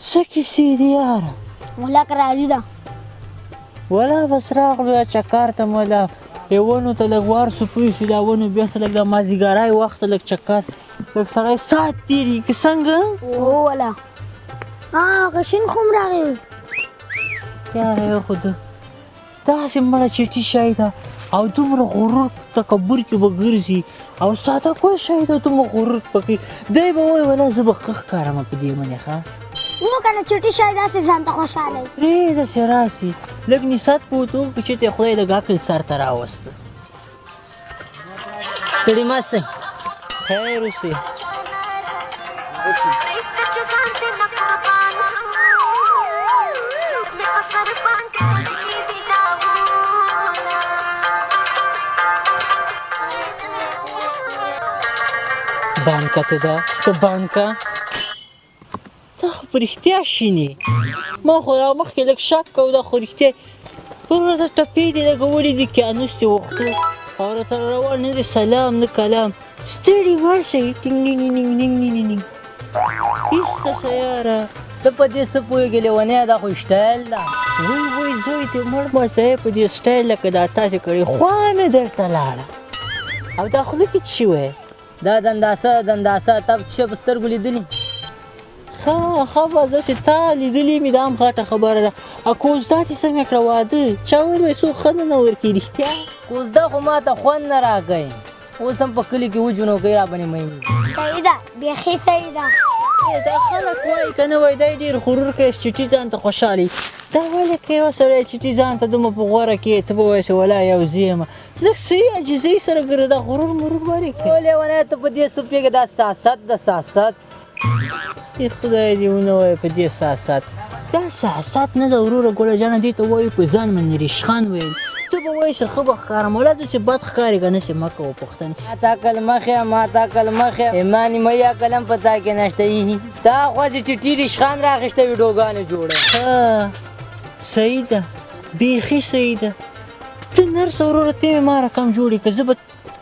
څه کیسې دي یاره؟ ملا کراري ده. ولا بس راغلو یا چکر ته ملا یې ونو ته لږ ور سو پوه شو، دا ونو بېرته لږ د مازدیګرای وخت ته لږ چکر، لږ سړی ساعت تېرېږي که څنګه؟ هو ولا هغه شین خو هم راغی. یاره یو خو ده داسې مړه چټي شی ده او دومره غرور تکبر کې به ګرځي او ساده کوی شی ده، دومره غرور پکې دی به وایي ولا زه به ښه ښکارمه په دې باندې. ښه و که نه چټي شی داسې ځان ته خوشحاله وي. پرېږده چې راسي لږ نصیحت په ورته وکړو چې ته خدای لږ عقل سر ته راوسته. ستړي مه سئ. خیر اوسې. بانکه ته ده ته بانکه، ته خو په رښتیا شین یې. ما خو دا مخکې لږ شک کوو، دا خو رښتیا وروره ته ټپې دې لګولې دي، کښېناستې وختو او راته روان نه دي، سلام نه کلام، ستړي مه شئ، ټینګ ټینګ ټینګ ټینګ ټینګ ټینګ. هېڅ ته شه یاره. ته په دې څه پوهېږې لېونیه، دا خو سټایل ده. وای وای زوی دې مړ مه شه په دې سټایل لکه دا تاسې کړې خوا مې درته لاړه. او دا خوله کې څه شي وایې؟ دا دنداسه ده، دنداسه. تا به څه شی په سترګو لیدلي؟ ښه ښه بس داسې تا لیدلي مې دا هم غټه خبره ده. او کوزده دې څنګه کړه واده؟ چا ویل وایي څوک ښه نه ورکوي رښتیا؟ کوزده خو ما ته خوند نه راکوي، اوس هم په کلي کې وجونو کوي راباندې مئینې. صحیح ده، بیخي صحیح ده. دا خلک وایي که نه وایي دی ډېر غرور کوي، چټي ځان ته خوشحاله وي. دا ولې که یو سړی چټي ځان ته دومره په غوره کې ته به وایې چې ولا یو زه یم، لږ صحیح عاجزۍ سره ګرځه، دا غرور مرور ولې کوي؟ او لېونیه ته په دې څه پوهېږې، دا سیاست ده، سیاست. خدای دې ونه وایي په دې سیاست. دا سیاست نه ده وروره ګله جانه، دې ته وایي په ځان باندې ریشخند ویل. ته به وایې چې ښه به ښکارم، ولا داسې بد ښکاري که نه چې مه کوه پوښتنې. ما ته عقل مه ښیه، ما ته عقل مه ښیه، ایمان نیمایي عقل هم په تا کې نشته. تا خو هسې ټیټي ریشخند راخیسته ویډیوګانې جوړوې. ښه صحیح ده، بیخي صحیح ده. ته نرسه وروره، ته مې ما رقم جوړې که زه به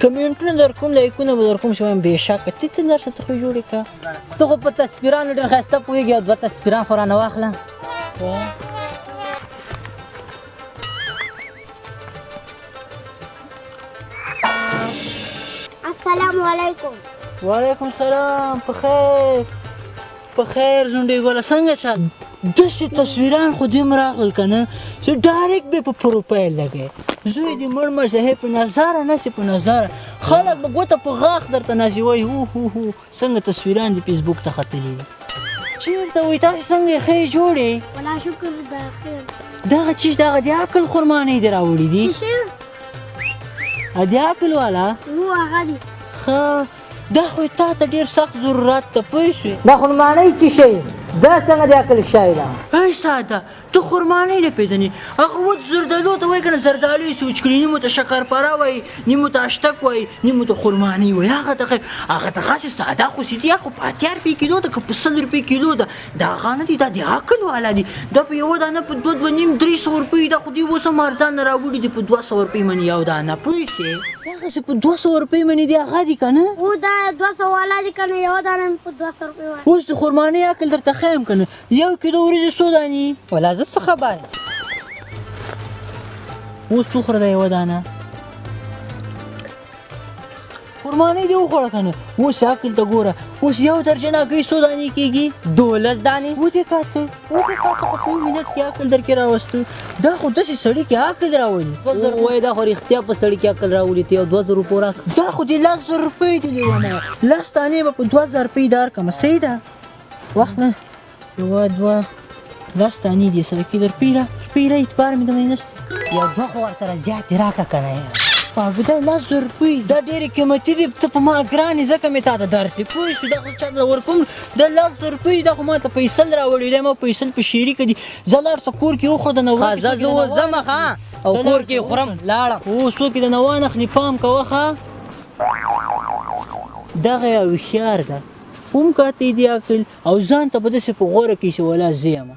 کمنټونه در کوم، لایکونه به در کوم چې وایم بېشکه ته ته نرسه ته خو یې جوړې کړه. ته خو په تصویرانو ډېر ښایسته پوهېږې، او دوه تصویران خو رانه واخله. السلام علیکم. وعلیکم السلام. په خیر په خیر ځونډۍ ګله، څنګه چا؟ داسې تصویران خو دې هم راغلل که نه چې ډایرکټ به په پروفایل لګوې. زوی دې مړ مه شه، په نظره نه سې، په نظره خلک به ګوته په غاښ درته ناست وایي هو هو هو څنګه تصویران دې فیسبوک ته ختلي دي. چېرته وایي تاسې څنګه یې ښه یې جوړې؟ ولا شکر ده خیر. دغه چیش دغه د عقل خرمانۍ دې راوړي دي؟ څه شی؟ د عقل والا؟ هو هغه دي. ښه دا خو تا ته ډېر سخت ضرورت ته پوه شوې. دا خرمانۍ څه شی؟ دا څنګه د عقل شی ده؟ ای ساده ته خرمانۍ نه پېژنې؟ هغه وچ زردالو ته وایي که نه، زردالو یې وچ کړي، نیمو ته شکرپاره وایي، نیمو ته اشتک وایي، نیمو ته خرمانۍ وایي. هغه ته هغه ته هسې ساده خو سي دي، خو په 80 روپۍ کیلو ده که په 100 روپۍ کیلو ده، دا هغه نه دي، دا د عقل والا دي. دا په یوه دانه په 2 2.5 300 روپۍ ده، خو دوی اوس هم ارزانه راوړي دي په 200 روپۍ باندې یو دانه، پوه شوې؟ هغسې په 200 روپۍ باندې دي هغه دي که نه؟ هو دا 200 والا دي که نه، یوه دانه مې په 200 روپۍ والا. اوس د خرمانۍ عقل درته ښیم که نه، یو کیلو وریجې څو دانې؟ ولا زه څه خبر یم. اوس وخوره دا یوه دانه خرمانۍ دې وخوړه که نه. اوس عقل ته ګوره، اوس یو درجن هګۍ څو دانې کېږي؟ 12 دانې. ودې کاته، ودې کاته، خو په یو منټ کې عقل درکې راوستو. دا خو داسې سړي کې عقل راولي. وایي دا خو رښتیا په سړي کې عقل راولي. ته یو 2000 روپو راکړه. دا خو دې 10,000 روپۍ دي لېونیه، لس دانې به په 2000 روپۍ درکړم. صحیح ده، وخت نه یوه دوه لس دانې دي سره کې در پیره پیره اعتبار مې د نشته. یو دوه خو ورسره زیاتې راکړه که نه یاره. پاګه 10,000 روپۍ دا ډېرې قیمتي دي، ته په ما ګران یې ځکه مې تا ته درکړې، پوه شوې؟ دا خو چا ته ورکوم، دا 10,000 روپۍ دا خو ما ته پیسل راوړي دی، ما پیسل په شیري کې دي. زه لاړ څه کور کې وخوره د نه ښه، زه زه اوس ځمه ښه، او کور کې خورم لاړم. هو څوک یې د نه وانخلي، پام کوه ښه. دغه یو هوښیار ده، هم کاته دي عقل او ځان ته به داسې په غوره کې چې ولا زه یم.